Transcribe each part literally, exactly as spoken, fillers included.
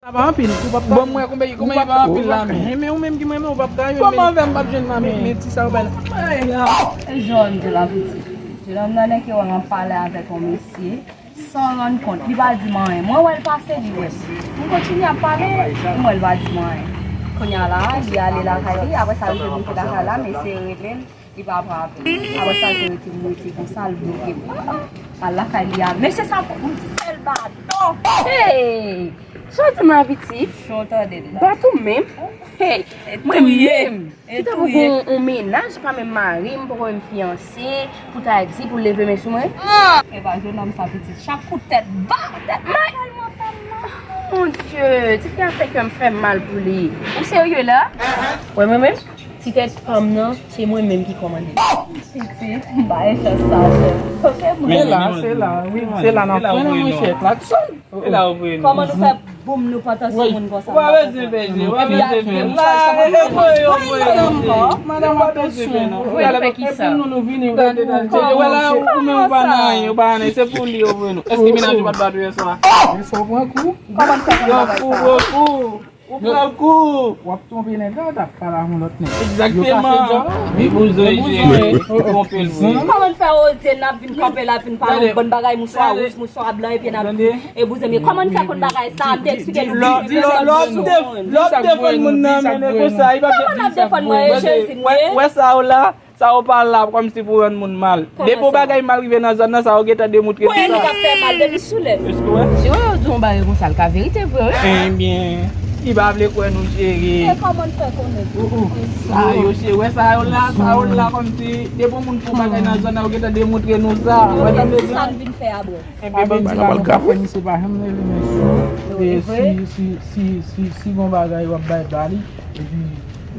Pa anpil, ou p ap ka. Bon, mwen, konbyen, konbyen pa anpil la, men. Men ou menm ki mwen, men ou p ap ka. Kòman fè m p ap jwenn la, men? Men ti sa ou bay la. E jòn de la pitit. Jòn nan nèg yo an pale avèk yon mesye. San rann kont, li pa di m anyen. Mwen wè l pase, li wè m. M kontinye ap pale, m wè l pa di m anyen. Kounye a la, li ale lakay li, apre sa, li te monte lakay la, mesye rele l, li pa pran apèl. Apre sa, li rete, m rete konsa, l bloke m. Al lakay li a, mesye sa, m sèl baton. Hey! Sa w di m la, pitit? Jan w tande l la. Bat ou menm? Hey! Mwen menm! Ki ta pou gon yon mennaj, pa menm mari m, poko menm fiyanse, pou ta di pou leve men sou mwen. E pa jennonm sa pitit, chak kout tèt, ba, tèt mal. Mon Dieu, ti fi a fè kè m fè m mal pou li. Ou serye la? Wè mwen menm, ti tèt pa m nan, se mwen menm ki kòmande. Pitit, m pa gen chans sa, chèf. Ok, mwen. Se la, se la, wi, se la n ap frennen, monchè, klaksòn. E la ou voye nou. Kòman nou fè boum nou pantan sou moun konsa? Ou pa bezwen pè je, ou pa bezwen pè je. La, e voye, ou voye nou. Madanm, atensyon. Voye nou fè kisa? Epi nou, nou vini, gade, gade, gade. Wè la, ou menm ou pa nan anyen, ou pa nan anyen. Se pou li yo voye nou. Èske mennaj ou pa t bat ou yè swa? Men sa w pran kou? Kòman n fè konn bagay sa? Ou pran kou. Ou pran kou. W ap tonbe nèg la, w t ap pale ak yon lòt nèg. Egzakteman. E bouzen je, twonpe l vre. Kòman n fè oze n ap vin kanpe la, vin pale yon bann bagay, mouswa wouj, mouswa blan, epi n ap di, e bouzen m ye. Kòman n fè konn bagay sa? M te eksplike nou. Lè w te, lè w te defann moun nan, men konsa, li pa. Kòman n ap defann mwen, e Jezi m ye? Wè sa yo la, sa yo pa la kòmsi pou rann moun mal. Depi yon bagay mal rive nan zòn nan, sa yo gentan demoutre tout sa. Kwen li k ap fè mal depi sou lè. Èske w wè? Si yo di yon bagay konsa, l ka verite vre, wi. Ebyen, li pa vle kwè nou cheri. E kòman n fè konnen? Sa yo cheri, wè sa yo la, sa yo la kòmsi depi yon moun fè yon bagay nan zòn nan, yo gentan demoutre nou sa. Wè sa m vle di? Sa n vin fè apre? Ebyen, ban m di bagay, misye pa janm rele men sou. E si, si, si, si, si gon bagay w ap bay ba li, epi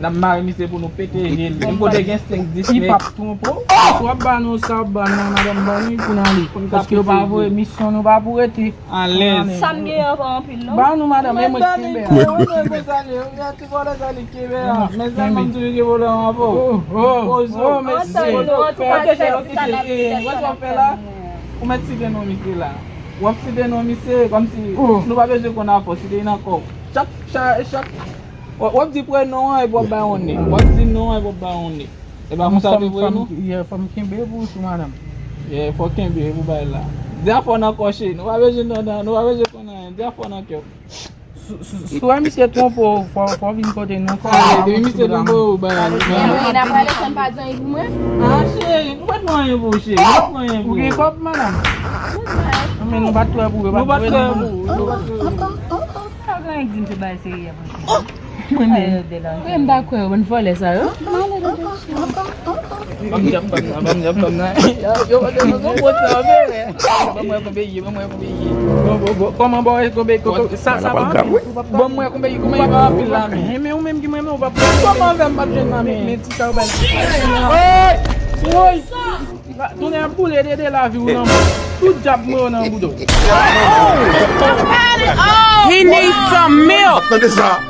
n ap mare misye pou nou pete je l. Menm kote gen senk, dis nèg. Li p ap twonpe w. Si w ap ba nou sa, w ap ba nou, madanm, ban nou pou n ale. Paske yo pa voye misyon, nou pa pou rete. Alèz. Sa m gen an pa anpil, non. Ba nou, madanm, e mwen ki kenbe a. Ti vòlè sa li kenbe a. Men sèlman m di li gen pwoblèm avè w. Oh, oh, oh, mesye. Wè sa w fè la? Ou mèt site non misye la. W ap site non misye kòmsi nou pa bezwen konn afè w, site nan kò w. Chak, chak, chak, w ap, w ap di prenon an epi w ap bay yon nen. W ap di non an epi w ap bay yon nen. E pa konsa w te voye nou? Yeah, fò m kenbe pou ou tou, madanm. Yeah, fò w kenbe pou bay la. Di afè w nan kò cheri. Nou pa bezwen nan, nan, nou pa bezwen konn anyen. Di afè w nan kè w. Si, si, si w wè misye twonpe w, fò, fò w vin kote nou. Ale, depi misye twonpe w, bay. Mwen, n ap pale san pa di anyen pou mwen. Ah, cheri, nou pa t pran anyen pou ou, cheri. Nou pa t pran anyen pou ou. Ou gen kòb, madanm? Men nou pa t kwè pou ou, nou pa t kwè pou ou. Nou pa t kwè pou ou. Sa gen anyen k di m se bagay serye ap antre. Mwen menm. Mwen m pa kwè yo, bann vòlè sa yo. Ban m djòb fanm nan, ban m djòb fanm nan. Yo, yo, yo, yo, yo, yo, yo, ban mwen konbyen ye, ban mwen konbyen ye. Bon, bon, bon, kòman ba w konbyen, ko-, ko-, sa, sa pa anpil. Ban mwen konbyen ye, konbyen ye pa anpil la, men. Men ou menm ki mwen, men ou p ap. Kòman fè m p ap jwenn nan men? Men ti sa ou bay. Woy! Woy! Tounen ap boule dede lavi ou nan mwen. Tout djab mwen yo nan bouda w. He needs some milk. Tande sa.